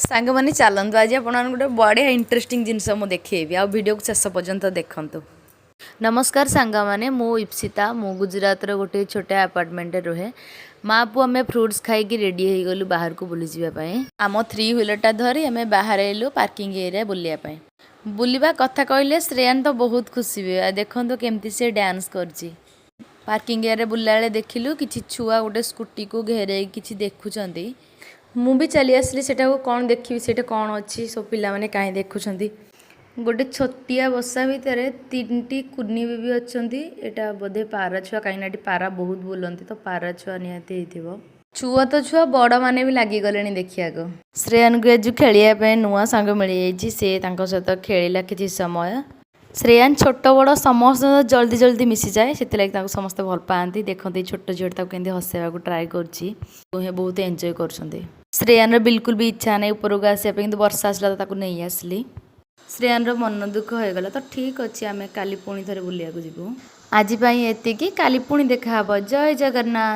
ସାଙ୍ଗମାନେ, ଚାଲନ୍ତୁ, ଆଜି ଆପଣମାନଙ୍କୁ ଗୋଟେ ବଢ଼ିଆ ଇଣ୍ଟରେଷ୍ଟିଂ ଜିନିଷ ମୁଁ ଦେଖେଇବି ଆଉ ଭିଡ଼ିଓକୁ ଶେଷ ପର୍ଯ୍ୟନ୍ତ ଦେଖନ୍ତୁ। ନମସ୍କାର ସାଙ୍ଗମାନେ, ମୁଁ ଇପ୍ସିତା। ମୁଁ ଗୁଜୁରାଟର ଗୋଟେ ଛୋଟ ଆପାର୍ଟମେଣ୍ଟରେ ରୁହେ। ମା ପୁଅ ଆମେ ଫ୍ରୁଟ୍ସ ଖାଇକି ରେଡ଼ି ହେଇଗଲୁ ବାହାରକୁ ବୁଲିଯିବା ପାଇଁ। ଆମ ଥ୍ରୀ ହ୍ୱିଲରଟା ଧରି ଆମେ ବାହାରିଲୁ ପାର୍କିଂ ଏରିଆ ବୁଲିବା ପାଇଁ। ବୁଲିବା କଥା କହିଲେ ଶ୍ରେୟାନ ତ ବହୁତ ଖୁସି ହୁଏ ଆଉ ଦେଖନ୍ତୁ କେମିତି ସେ ଡ୍ୟାନ୍ସ କରୁଛି। ପାର୍କିଂ ଏରିଆରେ ବୁଲିଲା ବେଳେ ଦେଖିଲୁ କିଛି ଛୁଆ ଗୋଟେ ସ୍କୁଟିକୁ ଘେରେଇକି କିଛି ଦେଖୁଛନ୍ତି। ମୁଁ ବି ଚାଲି ଆସିଲି ସେଟାକୁ, କ'ଣ ଦେଖିବି, ସେଇଟା କ'ଣ ଅଛି, ସବୁ ପିଲାମାନେ କାହିଁ ଦେଖୁଛନ୍ତି। ଗୋଟେ ଛୋଟିଆ ବସା ଭିତରେ ତିନିଟି କୁନି ବେବି ଅଛନ୍ତି। ଏଇଟା ବୋଧେ ପାରା ଛୁଆ, କାହିଁକିନା ଏଠି ପାରା ବହୁତ ବୁଲନ୍ତି, ତ ପାରା ଛୁଆ ନିହାତି ହେଇଥିବ। ଛୁଆ ତ ଛୁଆ, ବଡ଼ମାନେ ବି ଲାଗିଗଲେଣି ଦେଖିବାକୁ। ଶ୍ରେୟାନକୁ ଆଜି ଖେଳିବା ପାଇଁ ନୂଆ ସାଙ୍ଗ ମିଳିଯାଇଛି। ସେ ତାଙ୍କ ସହିତ ଖେଳିଲା କିଛି ସମୟ। ଶ୍ରେୟାନ ଛୋଟ ବଡ଼ ସମସ୍ତଙ୍କ ଜଲ୍ଦି ଜଲ୍ଦି ମିଶିଯାଏ, ସେଥିଲାଗି ତାକୁ ସମସ୍ତେ ଭଲ ପାଆନ୍ତି। ଦେଖନ୍ତି, ଏଇ ଛୋଟ ଝିଅଟା ତାକୁ କେମିତି ହସେଇବାକୁ ଟ୍ରାଏ କରୁଛି। ଦୁହେଁ ବହୁତ ଏନ୍ଜୟ କରୁଛନ୍ତି। ଶ୍ରେୟାନର ବିଲକୁଲ ବି ଇଚ୍ଛା ନାହିଁ ଉପରକୁ ଆସିବା ପାଇଁ, କିନ୍ତୁ ବର୍ଷା ଆସିଲା ତ ତାକୁ ନେଇ ଆସିଲି। ଶ୍ରେୟାନର ମନ ଦୁଃଖ ହେଇଗଲା। ତ ଠିକ୍ ଅଛି, ଆମେ କାଲି ପୁଣି ଥରେ ବୁଲିବାକୁ ଯିବୁ। ଆଜି ପାଇଁ ଏତିକି, କାଲି ପୁଣି ଦେଖାହବ। ଜୟ ଜଗନ୍ନାଥ।